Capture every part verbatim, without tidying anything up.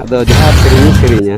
ᱟᱫᱚ ᱡᱟᱦᱟᱸ ᱥᱮᱨᱮᱧ ᱤᱧ ᱥᱮᱨᱮᱧᱟ᱾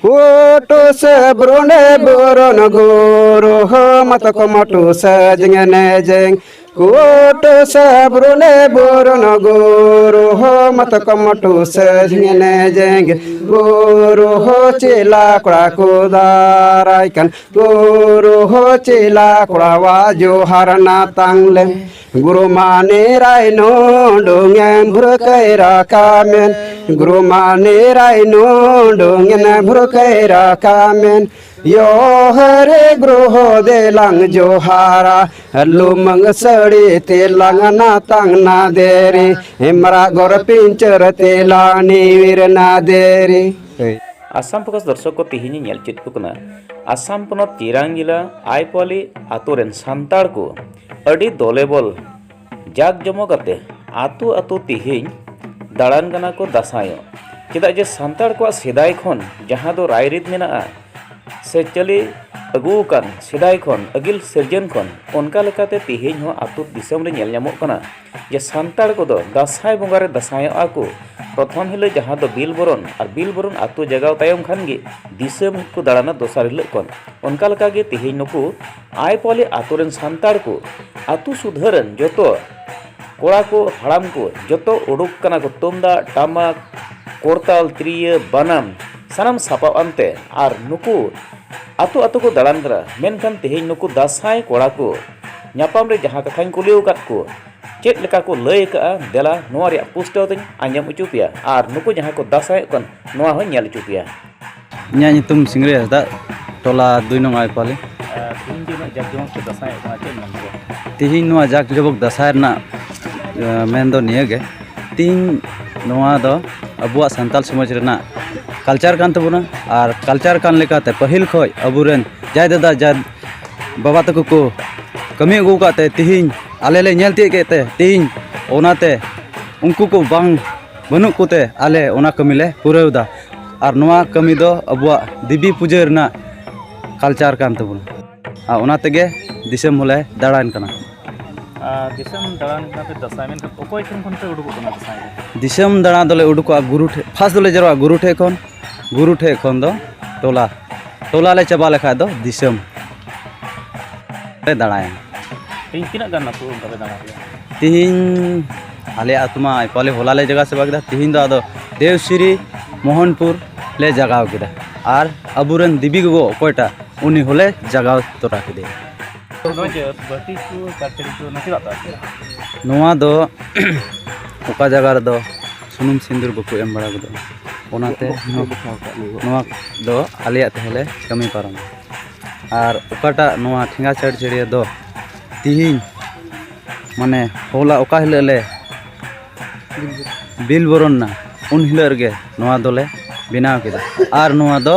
ᱠᱩᱴᱩ ᱥᱮ ᱵᱨᱩᱱᱮ ᱵᱩᱨᱩᱱ ᱜᱩᱨᱩ ᱦᱚ ᱢᱟᱛᱚ ᱠᱚ ᱢᱚᱴᱩ ᱥᱮ ᱡᱮᱝᱮᱱᱮ ᱡᱮᱝ᱾ ᱠᱩᱴᱩ ᱥᱮ ᱵᱨᱩᱱᱮ ᱵᱩᱨᱩᱱ ᱜᱩᱨᱩ ᱦᱚ ᱢᱟᱛᱚ ᱠᱚ ᱢᱚᱴᱩ ᱥᱮ ᱡᱮᱝᱮᱱᱮ ᱡᱮᱝ᱾ ᱜᱩᱨᱩ ᱦᱚ ᱪᱮᱞᱟ ᱠᱚᱲᱟ ᱠᱚ ᱫᱟᱨᱟᱭ ᱠᱟᱱ᱾ ᱜᱩᱨᱩ ᱦᱚ ᱪᱮᱞᱟ ᱠᱚᱲᱟᱣᱟ ᱡᱚᱦᱟᱨ ᱱᱟᱛᱟᱝ ᱞᱮ᱾ ᱜᱩᱨᱩ ᱢᱟᱱᱤ ᱨᱟᱭ ᱱᱩᱰᱩᱝ ᱮᱢ ᱵᱷᱩᱨ ᱠᱟᱭᱨᱟ ᱠᱟᱢᱮᱱ᱾ ᱜᱩᱨᱩ ᱢᱟᱱᱤ ᱨᱟᱭ ᱱᱩᱰᱩᱝ ᱮᱢ ᱵᱷᱩᱨ ᱠᱟᱭᱨᱟ ᱠᱟᱢᱮᱱ᱾ ᱭᱚ ᱦᱟᱨᱮ ᱜᱩᱨᱩ ᱦᱚ ᱫᱮᱞᱟᱝ ᱡᱚᱦᱟᱨᱟ᱾ ᱞᱩᱢᱟᱹᱝ ᱥᱟᱹᱲᱤ ᱛᱮᱞᱟᱝ ᱱᱟᱛᱟᱝ ᱱᱟᱫᱮᱨᱤ᱾ ᱢᱟᱨᱟᱜ ᱜᱚᱨ ᱯᱤᱧᱪᱟᱹᱨ ᱛᱮᱞᱟᱝ ᱱᱤᱣᱤᱨ ᱱᱟᱫᱮᱨᱤ᱾ ᱟᱥᱟᱢ ᱯᱷᱳᱠᱟᱥ ᱫᱚᱨᱥᱚᱠ ᱠᱚ, ᱛᱤᱦᱤᱧ ᱤᱧ ᱧᱮᱞ ᱦᱚᱪᱚᱭᱮᱫ ᱠᱚ ᱠᱟᱱᱟ ᱟᱥᱟᱢ ᱯᱚᱱᱚᱛ ᱪᱤᱨᱟᱝ ᱡᱮᱞᱟ ᱟᱭᱯᱚᱞᱤ ᱟᱛᱳ ᱨᱮᱱ ᱥᱟᱱᱛᱟᱲ ᱠᱚ ᱟᱹᱰᱤ ᱫᱚᱞᱮᱵᱚᱞ ᱡᱟᱠ ᱡᱚᱢᱚᱠ ᱟᱛᱮ ᱟᱛᱳ ᱟᱛᱳ ᱛᱤᱦᱤᱧ ᱫᱟᱬᱟᱱ ᱠᱟᱱᱟ ᱠᱚ ᱫᱟᱸᱥᱟᱭᱚᱜ᱾ ᱪᱮᱫᱟᱜ ᱡᱮ ᱥᱟᱱᱛᱟᱲ ᱠᱚᱣᱟᱜ ᱥᱮᱫᱟᱭ ᱠᱷᱚᱱ ᱡᱟᱦᱟᱸ ᱫᱚ ᱨᱟᱭᱨᱤᱛ ᱢᱮᱱᱟᱜᱼᱟ, ᱥᱮ ᱪᱟᱹᱞᱤ ᱟᱹᱜᱩ ᱟᱠᱟᱱ ᱥᱮᱫᱟᱭ ᱠᱷᱚᱱ, ᱟᱹᱜᱤᱞ ᱥᱤᱨᱡᱚᱱ ᱠᱷᱚᱱ, ᱚᱱᱠᱟ ᱞᱮᱠᱟᱛᱮ ᱛᱮᱦᱮᱧ ᱦᱚᱸ ᱟᱹᱛᱩ ᱫᱤᱥᱚᱢ ᱨᱮ ᱧᱮᱞ ᱧᱟᱢᱚᱜ ᱠᱟᱱᱟ ᱡᱮ ᱥᱟᱱᱛᱟᱲ ᱠᱚᱫᱚ ᱫᱟᱸᱥᱟᱭ ᱵᱚᱸᱜᱟ ᱨᱮ ᱫᱟᱸᱥᱟᱭᱚᱜᱼᱟ ᱠᱚ᱾ ᱯᱨᱚᱛᱷᱚᱢ ᱦᱤᱞᱳᱜ ᱡᱟᱦᱟᱸ ᱫᱚ ᱵᱤᱞ ᱵᱚᱨᱚᱱ, ᱟᱨ ᱵᱤᱞ ᱵᱚᱨᱚᱱ ᱟᱹᱛᱩ ᱡᱟᱜᱟᱣ ᱛᱟᱭᱚᱢ ᱠᱷᱟᱱ ᱜᱮ ᱫᱤᱥᱚᱢ ᱠᱚ ᱫᱟᱬᱟᱱᱟ ᱫᱚᱥᱟᱨ ᱦᱤᱞᱳᱜ ᱠᱷᱚᱱ᱾ ᱚᱱᱠᱟ ᱞᱮᱠᱟᱜᱮ ᱛᱮᱦᱮᱧ ᱱᱩᱠᱩ ᱟᱭᱯᱚᱞᱤ ᱟᱹᱛᱩ ᱨᱮᱱ ᱥᱟᱱᱛᱟᱲ ᱠᱚ ᱟᱹᱛᱩ ᱥᱩᱫᱷᱟᱹᱨ ᱨᱮᱱ ᱡᱚᱛᱚ ᱠᱚᱲᱟ ᱠᱚ, ᱦᱟᱲᱟᱢ ᱠᱚ, ᱡᱚᱛᱚ ᱩᱰᱩᱠ ᱠᱟᱱᱟ ᱠᱚ, ᱛᱩᱢᱫᱟᱜ, ᱴᱟᱢᱟᱠ, ᱠᱚᱨᱛᱟᱞ, ᱛᱤᱨᱭᱟᱹ, ᱵᱟᱱᱟᱢ, ᱥᱟᱱᱟᱢ ᱥᱟᱯᱟᱵ ᱟᱱᱛᱮ᱾ ᱟᱨ ᱱᱩᱠᱩ ᱟᱹᱛᱩ ᱟᱹᱛᱩ ᱠᱚ ᱫᱟᱬᱟᱱ ᱠᱟᱱᱟ᱾ ᱢᱮᱱᱠᱷᱟᱱ ᱛᱮᱦᱮᱧ ᱱᱩᱠᱩ ᱫᱟᱸᱥᱟᱭ ᱠᱚᱲᱟ ᱠᱚ ᱧᱟᱯᱟᱢ ᱨᱮ ᱡᱟᱦᱟᱸ ᱠᱟᱛᱷᱟᱧ ᱠᱩᱞᱤ ᱟᱠᱟᱫ ᱠᱚ, ᱪᱮᱫ ᱞᱮᱠᱟ ᱠᱚ ᱞᱟᱹᱭ ᱟᱠᱟᱫᱼᱟ, ᱫᱮᱞᱟ ᱱᱚᱣᱟ ᱨᱮᱭᱟᱜ ᱯᱩᱥᱴᱟᱹᱣ ᱛᱮᱧ ᱟᱸᱡᱚᱢ ᱦᱚᱪᱚ ᱯᱮᱭᱟ᱾ ᱟᱨ ᱱᱩᱠᱩ ᱡᱟᱦᱟᱸᱭ ᱠᱚ ᱫᱟᱸᱥᱟᱭᱚᱜ ᱠᱟᱱ, ᱱᱚᱣᱟ ᱦᱚᱸᱧ ᱧᱮᱞ ᱦᱚᱪᱚ ᱯᱮᱭᱟ᱾ ᱤᱧᱟᱹᱜ ᱧᱩᱛᱩᱢ ᱥᱤᱝᱨᱟᱹᱭ ᱦᱟᱸᱥᱫᱟ, ᱴᱚᱞᱟ ᱫᱩᱭ ᱱᱚᱝ ᱟᱭᱯᱟᱞᱤ᱾ ᱟᱨ ᱛᱮᱦᱮᱧ ᱡᱮ ᱩᱱᱟᱹᱜ ᱡᱟᱠ ᱡᱚᱢᱚᱠ ᱛᱮ ᱫᱟᱸᱥᱟᱭᱚᱜ ᱠᱟᱱᱟ, ᱪᱮᱫ ᱢᱮᱱ ᱠᱮᱭᱟ? ᱛᱮᱦᱮᱧ ᱱᱚᱣᱟ ᱡᱟᱠ ᱡᱚᱢᱚᱠ ᱫᱟᱸᱥᱟᱭ ᱨᱮᱱᱟᱜ, ᱮ, ᱢᱮᱱ ᱫᱚ ᱱᱤᱭᱟᱹ ᱜᱮ, ᱛᱮᱦᱮᱧ ᱱᱚᱣᱟ ᱫᱚ ᱟᱵᱚᱣᱟᱜ ᱥᱟᱱᱛᱟᱞ ᱥᱚᱢᱟᱡᱽ ᱨᱮᱱᱟᱜ ᱠᱟᱞᱪᱟᱨ ᱠᱟᱱ ᱛᱟᱵᱚᱱᱟ᱾ ᱟᱨ ᱠᱟᱞᱪᱟᱨ ᱠᱟᱱ ᱞᱮᱠᱟᱛᱮ ᱯᱟᱹᱦᱤᱞ ᱠᱷᱚᱱ ᱟᱵᱚᱨᱮᱱ ᱡᱟᱭ ᱫᱟᱫᱟ, ᱡᱟᱭ ᱵᱟᱵᱟ ᱛᱟᱠᱚ ᱠᱚ ᱠᱟᱹᱢᱤ ᱟᱹᱜᱩ ᱟᱠᱟᱫ ᱛᱮ, ᱛᱮᱦᱮᱧ ᱟᱞᱮ ᱞᱮ ᱧᱮᱞ ᱛᱤᱭᱳᱜ ᱠᱮᱫ ᱛᱮ, ᱛᱮᱦᱮᱧ ᱚᱱᱟᱛᱮ ᱩᱱᱠᱩ ᱠᱚ ᱵᱟᱝ, ᱵᱟᱹᱱᱩᱜ ᱠᱚᱛᱮ ᱟᱞᱮ ᱚᱱᱟ ᱠᱟᱹᱢᱤ ᱞᱮ ᱯᱩᱨᱟᱹᱣ ᱮᱫᱟ᱾ ᱟᱨ ᱱᱚᱣᱟ ᱠᱟᱹᱢᱤ ᱫᱚ ᱟᱵᱚᱣᱟᱜ ᱫᱮᱵᱤ ᱯᱩᱡᱟᱹ ᱨᱮᱱᱟᱜ ᱠᱟᱞᱪᱟᱨ ᱠᱟᱱ ᱛᱟᱵᱚᱱᱟ᱾ ᱟᱨ ᱚᱱᱟ ᱛᱮᱜᱮ ᱫᱤᱥᱚᱢ ᱦᱚᱸᱞᱮ ᱫᱟᱬᱟᱱ ᱠᱟᱱᱟ᱾ ᱟᱨ ᱫᱤᱥᱚᱢ ᱫᱟᱬᱟᱱ ᱠᱟᱱᱟ ᱯᱮ ᱫᱟᱸᱥᱟᱭ, ᱢᱮᱱᱠᱷᱟᱱ ᱚᱠᱚᱭ ᱴᱷᱮᱱ ᱠᱷᱚᱱ ᱯᱮ ᱩᱰᱩᱠᱚᱜ ᱠᱟᱱᱟ ᱫᱟᱸᱥᱟᱭ ᱨᱮ? ᱫᱤᱥᱚᱢ ᱫᱟᱬᱟ ᱫᱚᱞᱮ ᱩᱰᱩᱠᱚᱜᱼᱟ ᱜᱩᱨᱩ ᱴᱷᱮᱡ, ᱯᱷᱟᱥᱴ ᱫᱚᱞᱮ ᱡᱟᱨᱣᱟᱜᱼᱟ ᱜᱩᱨᱩ ᱴᱷᱮᱡ ᱠᱷᱚᱱ, ᱜᱩᱨᱩ ᱴᱷᱮᱡ ᱠᱷᱚᱱ ᱫᱚ ᱴᱚᱞᱟ, ᱴᱚᱞᱟ ᱞᱮ ᱪᱟᱵᱟ ᱞᱮᱠᱷᱟᱡ ᱫᱚ ᱫᱤᱥᱚᱢ ᱞᱮ ᱫᱟᱬᱟᱭᱟ᱾ ᱛᱮᱦᱮᱧ ᱛᱤᱱᱟᱹᱜ ᱜᱟᱱ ᱟᱹᱛᱩ ᱚᱱᱠᱟ ᱯᱮ ᱫᱟᱬᱟ ᱠᱮᱫᱟ? ᱛᱤᱦᱤᱧ ᱟᱞᱮ ᱟᱹᱛᱩ ᱢᱟ ᱯᱟᱞᱮ ᱦᱚᱞᱟ ᱞᱮ ᱡᱟᱭᱜᱟ ᱥᱮᱵᱟ ᱠᱮᱫᱟ, ᱛᱤᱦᱤᱧ ᱫᱚ ᱟᱫᱚ ᱫᱮᱣᱥᱤᱨᱤ ᱢᱳᱦᱚᱱᱯᱩᱨ ᱞᱮ ᱡᱟᱜᱟᱣ ᱠᱮᱫᱟ᱾ ᱟᱨ ᱟᱵᱚᱨᱮᱱ ᱫᱮᱵᱤ ᱜᱚᱜᱚ ᱚᱠᱚᱭᱴᱟᱜ, ᱩᱱᱤ ᱦᱚᱸᱞᱮ ᱡᱟᱜᱟᱣ ᱛᱚᱨᱟ ᱠᱮᱫᱮᱭᱟ᱾ ᱱᱚᱜᱼᱚᱭ ᱡᱮ ᱵᱟᱹᱴᱤ ᱠᱚ, ᱠᱟᱨᱪᱟᱹᱲᱤ ᱠᱚ, ᱱᱚᱣᱟ ᱪᱮᱫᱟᱜ ᱯᱮ ᱟᱹᱜᱩ ᱠᱮᱫᱟ? ᱱᱚᱣᱟ ᱫᱚ ᱚᱠᱟ ᱡᱟᱭᱜᱟ ᱨᱮᱫᱚ ᱥᱩᱱᱩᱢ ᱥᱤᱸᱫᱩᱨ ᱵᱟᱠᱚ ᱮᱢ ᱵᱟᱲᱟ ᱜᱚᱫᱚᱜᱼᱟ, ᱚᱱᱟᱛᱮ ᱵᱟᱠᱚ ᱱᱚ-, ᱫᱮᱠᱷᱟᱣ ᱠᱟᱜ ᱞᱤᱧᱟ᱾ ᱱᱚᱣᱟ ᱫᱚ ᱟᱞᱮᱭᱟᱜ ᱛᱮᱦᱚᱸᱞᱮ ᱠᱟᱹᱢᱤ ᱯᱟᱨᱚᱢᱟ᱾ ᱟᱨ ᱚᱠᱟᱴᱟᱜ ᱱᱚᱣᱟ ᱴᱷᱮᱸᱜᱟ ᱪᱟᱹᱲᱪᱟᱹᱲᱤᱭᱟᱹ ᱫᱚ ᱛᱤᱦᱤᱧ, ᱢᱟᱱᱮ ᱦᱚᱞᱟ ᱚᱠᱟ ᱦᱤᱞᱳᱜ ᱞᱮ ᱵᱤᱞ ᱵᱚᱨᱚᱱ ᱱᱟ, ᱩᱱ ᱦᱤᱞᱳᱜ ᱨᱮᱜᱮ ᱱᱚᱣᱟ ᱫᱚᱞᱮ ᱵᱮᱱᱟᱣ ᱠᱮᱫᱟ᱾ ᱟᱨ ᱱᱚᱣᱟ ᱫᱚ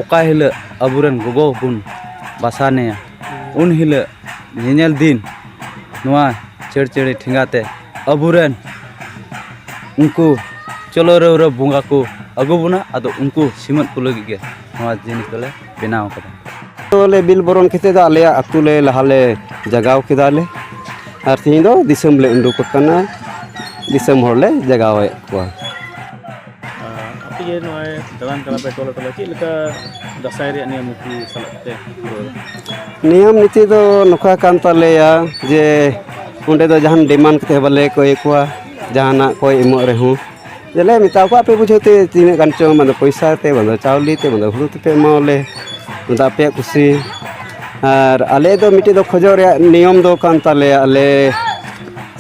ᱚᱠᱟ ᱦᱤᱞᱳᱜ ᱟᱵᱚᱨᱮᱱ ᱜᱚᱜᱚ ᱵᱚᱱ ᱵᱟᱥᱟᱱᱮᱭᱟ, ᱩᱱ ᱦᱤᱞᱳᱜ ᱧᱮᱧᱮᱞ ᱫᱤᱱ ᱱᱚᱣᱟ ᱪᱟᱹᱲᱪᱟᱹᱲᱤ ᱴᱷᱮᱸᱜᱟ ᱛᱮ ᱟᱵᱚᱨᱮᱱ ᱩᱱᱠᱩ ᱪᱚᱞᱚ ᱨᱟᱹᱣᱨᱟᱹ ᱵᱚᱸᱜᱟ ᱠᱚ ᱟᱹᱜᱩ ᱵᱚᱱᱟ, ᱟᱫᱚ ᱩᱱᱠᱩ ᱥᱤᱢᱟᱹᱫ ᱠᱚ ᱞᱟᱹᱜᱤᱫ ᱜᱮ ᱱᱚᱣᱟ ᱡᱤᱱᱤᱥ ᱫᱚᱞᱮ ᱵᱮᱱᱟᱣ ᱠᱟᱫᱟ᱾ ᱛᱚ ᱞᱮ ᱵᱤᱞ ᱵᱚᱨᱚᱱ ᱠᱟᱛᱮ ᱫᱚ ᱟᱞᱮᱭᱟᱜ ᱟᱹᱛᱩ ᱞᱮ ᱞᱟᱦᱟ ᱞᱮ ᱡᱟᱜᱟᱣ ᱠᱮᱫᱟ ᱞᱮ, ᱟᱨ ᱛᱮᱦᱮᱧ ᱫᱚ ᱫᱤᱥᱚᱢ ᱞᱮ ᱩᱰᱩᱠ ᱟᱠᱟᱱᱟ, ᱫᱤᱥᱚᱢ ᱦᱚᱲ ᱞᱮ ᱡᱟᱜᱟᱣᱮᱫ ᱠᱚᱣᱟ᱾ ᱟᱨ ᱟᱯᱮ ᱡᱮ ᱱᱚᱜᱼᱚᱭ ᱫᱟᱬᱟᱱ ᱠᱟᱱᱟ ᱯᱮ ᱴᱚᱞᱟ ᱴᱚᱞᱟ, ᱪᱮᱫ ᱞᱮᱠᱟ ᱫᱟᱸᱥᱟᱭ ᱨᱮᱭᱟᱜ ᱱᱤᱭᱚᱢ ᱱᱤᱛᱤ ᱥᱟᱞᱟᱜ ᱛᱮ ᱯᱩᱨᱟᱹ? ᱱᱤᱭᱚᱢ ᱱᱤᱛᱤ ᱫᱚ ᱱᱚᱝᱠᱟ ᱠᱟᱱ ᱛᱟᱞᱮᱭᱟ ᱡᱮ ᱚᱸᱰᱮ ᱫᱚ ᱡᱟᱦᱟᱱ ᱰᱤᱢᱟᱱᱰ ᱠᱟᱛᱮ ᱵᱟᱞᱮ ᱠᱚᱭ ᱠᱚᱣᱟ, ᱡᱟᱦᱟᱱᱟᱜ ᱠᱚᱭ ᱮᱢᱚᱜ ᱨᱮᱦᱚᱸ ᱡᱮᱞᱮ ᱢᱮᱛᱟ ᱠᱚᱣᱟ, ᱟᱯᱮ ᱵᱩᱡᱷᱟᱹᱣ ᱛᱮ ᱛᱤᱱᱟᱹᱜ ᱜᱟᱱ ᱪᱚᱝ, ᱵᱟᱝ ᱫᱚ ᱯᱚᱭᱥᱟ ᱛᱮ, ᱵᱟᱝ ᱫᱚ ᱪᱟᱣᱞᱮ ᱛᱮ, ᱵᱟᱝ ᱫᱚ ᱦᱩᱲᱩ ᱛᱮᱯᱮ ᱮᱢᱟᱣᱟᱞᱮ, ᱚᱱᱟ ᱫᱚ ᱟᱯᱮᱭᱟᱜ ᱠᱩᱥᱤ᱾ ᱟᱨ ᱟᱞᱮ ᱫᱚ ᱢᱤᱫᱴᱮᱡ ᱫᱚ ᱠᱷᱚᱡᱚᱜ ᱨᱮᱭᱟᱜ ᱱᱤᱭᱚᱢ ᱫᱚ ᱠᱟᱱ ᱛᱟᱞᱮᱭᱟ, ᱟᱞᱮ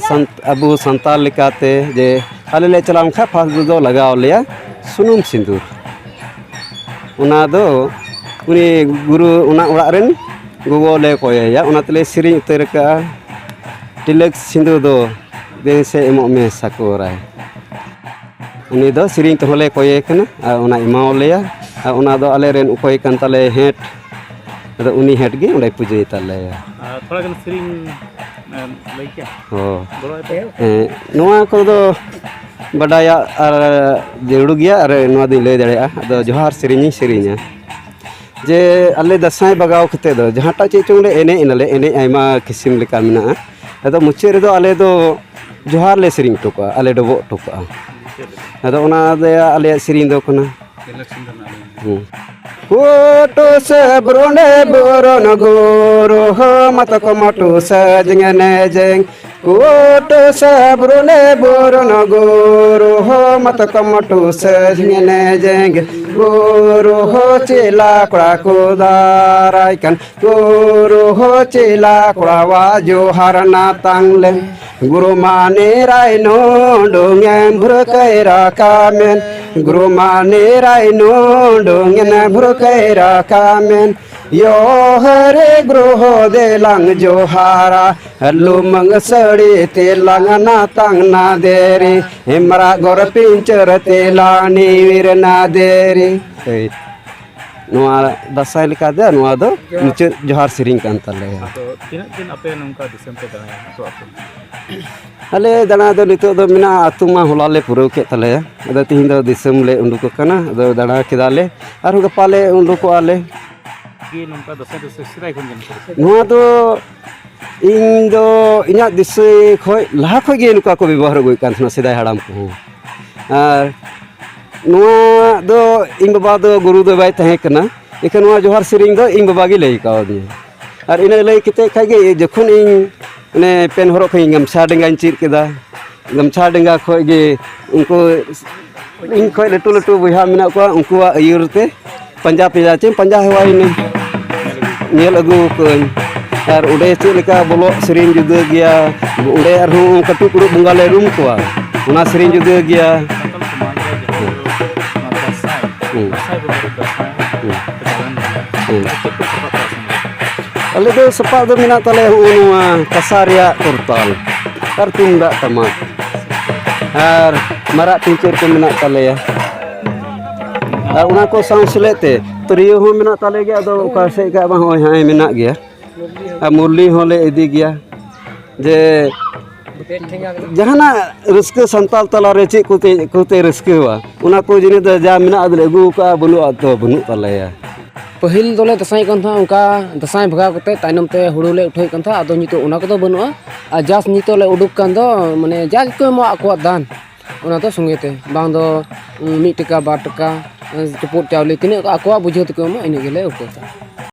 ᱥᱟᱱ-, ᱟᱵᱚ ᱥᱟᱱᱛᱟᱲ ᱞᱮᱠᱟᱛᱮ ᱡᱮ ᱟᱞᱮ ᱞᱮ ᱪᱟᱞᱟᱣ ᱞᱮᱱᱠᱷᱟᱱ ᱯᱷᱟᱥᱴ ᱫᱚ ᱞᱟᱜᱟᱣ ᱞᱮᱭᱟ ᱥᱩᱱᱩᱢ ᱥᱤᱸᱫᱩᱨ᱾ ᱚᱱᱟ ᱫᱚ ᱩᱱᱤ ᱜᱩᱨᱩ, ᱚᱱᱟ ᱚᱲᱟᱜ ᱨᱮᱱ ᱜᱚᱜᱚ ᱞᱮ ᱠᱚᱭᱮᱭᱟ, ᱚᱱᱟ ᱛᱮᱞᱮ ᱥᱮᱨᱮᱧ ᱩᱛᱟᱹᱨ ᱠᱟᱜᱼᱟ, "ᱴᱤᱞᱟᱹᱠ ᱥᱤᱸᱫᱩᱨ ᱫᱚ ᱫᱮᱱ ᱥᱮ ᱮᱢᱚᱜ ᱢᱮ ᱥᱟᱠᱚᱨᱟᱭ᱾" ᱩᱱᱤ ᱫᱚ ᱥᱮᱨᱮᱧ ᱛᱮᱦᱚᱸ ᱞᱮ ᱠᱚᱭᱮ ᱠᱟᱱᱟ ᱟᱨ ᱚᱱᱟ ᱮᱢᱟᱣᱟᱞᱮᱭᱟ᱾ ᱟᱨ ᱚᱱᱟ ᱫᱚ ᱟᱞᱮᱨᱮᱱ ᱚᱠᱚᱭ ᱠᱟᱱ ᱛᱟᱞᱮ ᱦᱮᱸᱴ, ᱟᱫᱚ ᱩᱱᱤ ᱦᱮᱸᱴ ᱜᱮ ᱚᱸᱰᱮ ᱯᱩᱡᱟᱹᱭ ᱛᱟᱞᱮᱭᱟ᱾ ᱟᱨ ᱛᱷᱚᱲᱟ ᱜᱟᱱ ᱥᱮᱨᱮᱧ, ᱮᱢ, ᱞᱟᱹᱭ ᱠᱮᱭᱟ? ᱦᱚᱸ᱾ ᱜᱚᱲᱚ ᱟᱭ ᱯᱮ᱾ ᱦᱮᱸ, ᱱᱚᱣᱟ ᱠᱚᱫᱚ ᱵᱟᱰᱟᱭᱟᱜ ᱟᱨ ᱡᱟᱹᱨᱩᱲ ᱜᱮᱭᱟ, ᱟᱨ ᱱᱚᱣᱟ ᱫᱚᱧ ᱞᱟᱹᱭ ᱫᱟᱲᱮᱭᱟᱜᱼᱟ᱾ ᱟᱫᱚ ᱡᱚᱦᱟᱨ ᱥᱮᱨᱮᱧᱤᱧ ᱥᱮᱨᱮᱧᱟ᱾ ᱡᱮ ᱟᱞᱮ ᱫᱟᱸᱥᱟᱭ ᱵᱟᱜᱟᱣ ᱠᱟᱛᱮ ᱫᱚ ᱡᱟᱦᱟᱸᱴᱟᱜ ᱪᱮᱫ ᱪᱚᱝ ᱞᱮ ᱮᱱᱮᱡ ᱮᱱᱟᱞᱮ, ᱮᱱᱮᱡ ᱟᱭᱢᱟ ᱠᱤᱥᱤᱢ ᱞᱮᱠᱟ ᱢᱮᱱᱟᱜᱼᱟ᱾ ᱟᱫᱚ ᱢᱩᱪᱟᱹᱫ ᱨᱮᱫᱚ ᱟᱞᱮ ᱫᱚ ᱡᱚᱦᱟᱨ ᱞᱮ ᱥᱮᱨᱮᱧ ᱦᱚᱴᱚ ᱠᱟᱜᱼᱟ, ᱟᱞᱮ ᱰᱚᱵᱚᱜ ᱦᱚᱴᱚ ᱠᱟᱜᱼᱟ᱾ ᱟᱫᱚ ᱚᱱᱟ ᱫᱚ ᱟᱞᱮᱭᱟᱜ ᱥᱮᱨᱮᱧ ᱫᱚ ᱠᱟᱱᱟ᱾ ᱦᱩᱸ᱾ ᱠᱩᱴᱩ ᱥᱮ ᱵᱨᱩᱱᱮ ᱵᱩᱨᱩᱱ ᱜᱩᱨᱩ ᱦᱚ ᱢᱟᱛᱚ ᱠᱚ ᱢᱚᱴᱩ ᱥᱮ ᱡᱮᱝᱮᱱᱮ ᱡᱮᱝ᱾ ᱠᱩᱴᱩ ᱥᱮ ᱵᱨᱩᱱᱮ ᱵᱩᱨᱩᱱ ᱜᱩᱨᱩ ᱦᱚ ᱢᱟᱛᱚ ᱠᱚ ᱢᱚᱴᱩ ᱥᱮ ᱡᱮᱝᱮᱱᱮ ᱡᱮᱝ᱾ ᱜᱩᱨᱩ ᱦᱚ ᱪᱮᱞᱟ ᱠᱚᱲᱟ ᱠᱚ ᱫᱟᱨᱟᱭ ᱠᱟᱱ᱾ ᱜᱩᱨᱩ ᱦᱚ ᱪᱮᱞᱟ ᱠᱚᱲᱟᱣᱟ ᱡᱚᱦᱟᱨ ᱱᱟᱛᱟᱝ ᱞᱮ᱾ ᱜᱩᱨᱩ ᱢᱟᱱᱤ ᱨᱟᱭ ᱱᱩᱰᱩᱝ ᱮᱢ ᱵᱷᱩᱨᱠᱟᱹᱭ ᱨᱟᱠᱟᱢᱮᱱ᱾ ᱜᱩᱨᱩ ᱢᱟᱱᱤ ᱨᱟᱭ ᱱᱩᱰᱩᱝ ᱮᱢ ᱵᱷᱩᱨᱠᱟᱹᱭ ᱨᱟᱠᱟᱢᱮᱱ᱾ ᱭᱚ ᱦᱟᱹᱨᱮ ᱜᱩᱨᱩ ᱦᱚ ᱫᱮᱞᱟᱝ ᱡᱚᱦᱟᱨᱟ᱾ ᱞᱩᱢᱟᱹᱝ ᱥᱟᱹᱲᱤ ᱛᱮᱞᱟᱝ ᱱᱟᱛᱟᱝ ᱱᱟᱫᱮᱨᱤ᱾ ᱦᱮᱢᱨᱟ ᱜᱚᱨ ᱯᱤᱧᱪᱟᱹᱨ ᱛᱮᱞᱟᱝ ᱱᱤᱣᱤᱨ ᱱᱟᱫᱮᱨᱤ᱾ ᱱᱚᱣᱟ ᱫᱟᱸᱥᱟᱭ ᱞᱮᱠᱟ ᱫᱚ ᱱᱚᱣᱟ ᱫᱚ ᱢᱩᱪᱟᱹᱫ ᱡᱚᱦᱟᱨ ᱥᱮᱨᱮᱧ ᱠᱟᱱ ᱛᱟᱞᱮᱭᱟ᱾ ᱟᱫᱚ ᱛᱤᱱᱟᱹᱜ ᱫᱤᱱ ᱟᱯᱮ ᱱᱚᱝᱠᱟ ᱫᱤᱥᱚᱢ ᱯᱮ ᱫᱟᱬᱟᱭᱟ ᱟᱹᱛᱩ ᱟᱹᱛᱩ? ᱟᱞᱮ ᱫᱟᱬᱟ ᱫᱚ ᱱᱤᱛᱚᱜ ᱫᱚ ᱢᱮᱱᱟᱜᱼᱟ, ᱟᱹᱛᱩ ᱢᱟ ᱦᱚᱞᱟ ᱞᱮ ᱯᱩᱨᱟᱹᱣ ᱠᱮᱫ ᱛᱟᱞᱮᱭᱟ᱾ ᱟᱫᱚ ᱛᱤᱦᱤᱧ ᱫᱚ ᱫᱤᱥᱚᱢ ᱞᱮ ᱩᱰᱩᱠ ᱟᱠᱟᱱᱟ, ᱟᱫᱚ ᱫᱟᱬᱟ ᱠᱮᱫᱟ ᱞᱮ, ᱟᱨᱦᱚᱸ ᱜᱟᱯᱟ ᱞᱮ ᱩᱰᱩᱠᱚᱜᱼᱟ ᱞᱮ᱾ ᱜᱮ ᱱᱚᱝᱠᱟ ᱫᱟᱸᱥᱟᱭ ᱫᱚ ᱥᱮᱫᱟᱭ ᱠᱷᱚᱱ ᱜᱮ ᱱᱚᱝᱠᱟ ᱫᱟᱸᱥᱟᱭ? ᱱᱚᱣᱟ ᱫᱚ ᱤᱧ ᱫᱚ ᱤᱧᱟᱹᱜ ᱫᱤᱥᱟᱹ ᱠᱷᱚᱱ ᱞᱟᱦᱟ ᱠᱷᱚᱱ ᱜᱮ ᱱᱚᱝᱠᱟ ᱠᱚ ᱵᱮᱵᱚᱦᱟᱨ ᱟᱹᱜᱩᱭᱮᱫ ᱠᱟᱱ ᱛᱟᱦᱮᱱᱟ ᱥᱮᱫᱟᱭ ᱦᱟᱲᱟᱢ ᱠᱚᱦᱚᱸ᱾ ᱟᱨ ᱱᱚᱣᱟ ᱫᱚ ᱤᱧ ᱵᱟᱵᱟ ᱫᱚ ᱜᱩᱨᱩ ᱫᱚ ᱵᱟᱭ ᱛᱟᱦᱮᱸ ᱠᱟᱱᱟ, ᱮᱱᱠᱷᱟᱱ ᱱᱚᱣᱟ ᱡᱚᱦᱟᱨ ᱥᱮᱨᱮᱧ ᱫᱚ ᱤᱧ ᱵᱟᱵᱟ ᱜᱮ ᱞᱟᱹᱭ ᱠᱟᱣᱫᱤᱧᱟ᱾ ᱟᱨ ᱤᱱᱟᱹ ᱞᱟᱹᱭ ᱠᱟᱛᱮᱫ ᱠᱷᱟᱡ ᱜᱮ ᱡᱚᱠᱷᱚᱱ ᱤᱧ ᱚᱱᱮ ᱯᱮᱱ ᱦᱚᱨᱚᱜ ᱠᱷᱚᱱ ᱜᱟᱢᱪᱷᱟ ᱰᱮᱸᱜᱟᱧ ᱪᱮᱫ ᱠᱮᱫᱟ, ᱜᱟᱢᱪᱷᱟ ᱰᱮᱸᱜᱟ ᱠᱷᱚᱱ ᱜᱮ ᱩᱱᱠᱩ ᱤᱧ ᱠᱷᱚᱱ ᱞᱟᱹᱴᱩ ᱞᱟᱹᱴᱩ ᱵᱚᱭᱦᱟ ᱢᱮᱱᱟᱜ ᱠᱚᱣᱟ, ᱩᱱᱠᱩᱣᱟᱜ ᱟᱹᱭᱩᱨ ᱛᱮ ᱯᱟᱸᱡᱟ ᱯᱟᱸᱡᱟ ᱪᱮ ᱯᱟᱸᱡᱟ ᱦᱮᱣᱟᱭᱮᱱᱟᱹᱧ, ᱧᱮᱞ ᱟᱹᱜᱩ ᱠᱟᱹᱧ᱾ ᱟᱨ ᱚᱸᱰᱮ ᱪᱮᱫ ᱞᱮᱠᱟ ᱵᱚᱞᱚᱜ ᱥᱮᱨᱮᱧ ᱡᱩᱫᱟᱹ ᱜᱮᱭᱟ, ᱚᱸᱰᱮ ᱟᱨᱦᱚᱸ ᱠᱟᱹᱴᱩᱵ ᱠᱩᱲᱩᱵ ᱵᱚᱸᱜᱟ ᱞᱮ ᱨᱩᱢ ᱠᱚᱣᱟ, ᱚᱱᱟ ᱥᱮᱨᱮᱧ ᱡᱩᱫᱟᱹ ᱜᱮᱭᱟ᱾ ᱥᱟᱱᱛᱟᱲ ᱥᱚᱢᱟᱡᱽ ᱨᱮ ᱡᱟᱦᱟᱸ ᱦᱩᱸ᱾ ᱫᱚ ᱱᱚᱣᱟ ᱫᱟᱸᱥᱟᱭ, ᱦᱩᱸ᱾ ᱫᱟᱸᱥᱟᱭ ᱵᱚᱸᱜᱟ ᱨᱮ ᱫᱟᱸᱥᱟᱭ ᱦᱩᱸ᱾ ᱪᱮᱫ ᱠᱚ ᱥᱟᱯᱟᱵ ᱠᱚ ᱟᱥᱮᱱ ᱜᱮᱭᱟ? ᱟᱞᱮ ᱫᱚ ᱥᱟᱯᱟᱵ ᱫᱚ ᱢᱮᱱᱟᱜ ᱛᱟᱞᱮᱭᱟ ᱦᱚᱸᱜᱼᱚ ᱱᱚᱣᱟ ᱠᱟᱸᱥᱟ ᱨᱮᱭᱟᱜ ᱠᱚᱨᱛᱟᱞ ᱟᱨ ᱛᱩᱢᱫᱟᱜ ᱴᱟᱢᱟᱠ ᱟᱨ ᱢᱟᱨᱟᱜ ᱯᱤᱧᱪᱟᱹᱨ ᱠᱚ ᱢᱮᱱᱟᱜ ᱛᱟᱞᱮᱭᱟ᱾ ᱟᱨ ᱚᱱᱟ ᱠᱚ ᱥᱟᱶ ᱥᱮᱞᱮᱫ ᱛᱮ ᱛᱤᱨᱭᱳ ᱦᱚᱸ ᱢᱮᱱᱟᱜ ᱛᱟᱞᱮ ᱜᱮᱭᱟ, ᱟᱫᱚ ᱚᱠᱟ ᱥᱮᱫ ᱜᱮ ᱵᱟᱝ, ᱦᱚᱸᱜᱼᱚᱭ ᱦᱟᱸᱜ ᱢᱮᱱᱟᱜ ᱜᱮᱭᱟ᱾ ᱟᱨ ᱢᱩᱨᱞᱤ ᱦᱚᱸᱞᱮ ᱤᱫᱤ ᱜᱮᱭᱟ᱾ ᱡᱮ ᱡᱟᱦᱟᱱᱟᱜ ᱨᱟᱹᱥᱠᱟᱹ ᱥᱟᱱᱛᱟᱲ ᱛᱟᱞᱟᱨᱮ ᱪᱮᱫ ᱠᱚᱛᱮ, ᱠᱚᱛᱮ ᱨᱟᱹᱥᱠᱟᱹᱣᱟ, ᱚᱱᱟ ᱠᱚ ᱡᱤᱱᱤᱥ ᱫᱚ ᱡᱟ ᱢᱮᱱᱟᱜ ᱟᱫᱚᱞᱮ ᱟᱹᱜᱩ ᱟᱠᱟᱫᱼᱟ, ᱵᱟᱹᱱᱩᱜ ᱟᱫᱚ ᱵᱟᱹᱱᱩᱜ ᱛᱟᱞᱮᱭᱟ᱾ ᱯᱟᱹᱦᱤᱞ ᱫᱚᱞᱮ ᱫᱟᱸᱥᱟᱭᱚᱜ ᱠᱟᱱ ᱛᱟᱦᱮᱸᱫ, ᱚᱱᱠᱟ ᱫᱟᱸᱥᱟᱭ ᱵᱷᱟᱜᱟᱣ ᱠᱟᱛᱮ ᱛᱟᱭᱱᱚᱢ ᱛᱮ ᱦᱩᱲᱩ ᱞᱮ ᱩᱴᱷᱟᱹᱣᱮᱫ ᱠᱟᱱ ᱛᱟᱦᱮᱸᱫ᱾ ᱟᱫᱚ ᱱᱤᱛᱚᱜ ᱚᱱᱟ ᱠᱚᱫᱚ ᱵᱟᱹᱱᱩᱜᱼᱟ᱾ ᱟᱨ ᱡᱟᱥ ᱱᱤᱛᱚᱜ ᱞᱮ ᱩᱰᱩᱠ ᱠᱟᱱ ᱫᱚ, ᱢᱟᱱᱮ, ᱡᱟ ᱜᱮᱠᱚ ᱮᱢᱚᱜᱼᱟ ᱟᱠᱚᱣᱟᱜ ᱫᱟᱱ, ᱚᱱᱟ ᱫᱚ ᱥᱚᱸᱜᱮ ᱛᱮ, ᱵᱟᱝ ᱫᱚ, ᱩᱸ, ᱢᱤᱫ ᱴᱟᱠᱟ, ᱵᱟᱨ ᱴᱟᱠᱟ, ᱩᱸ, ᱪᱩᱯᱩᱫ ᱪᱟᱣᱞᱮ, ᱛᱤᱱᱟᱹᱜ ᱟᱠᱚᱣᱟᱜ ᱵᱩᱡᱷᱟᱹᱣ ᱛᱮᱠᱚ ᱮᱢᱚᱜᱼᱟ, ᱤᱱᱟᱹᱜ ᱜᱮᱞᱮ ᱩᱴᱷᱟᱹᱣᱟ᱾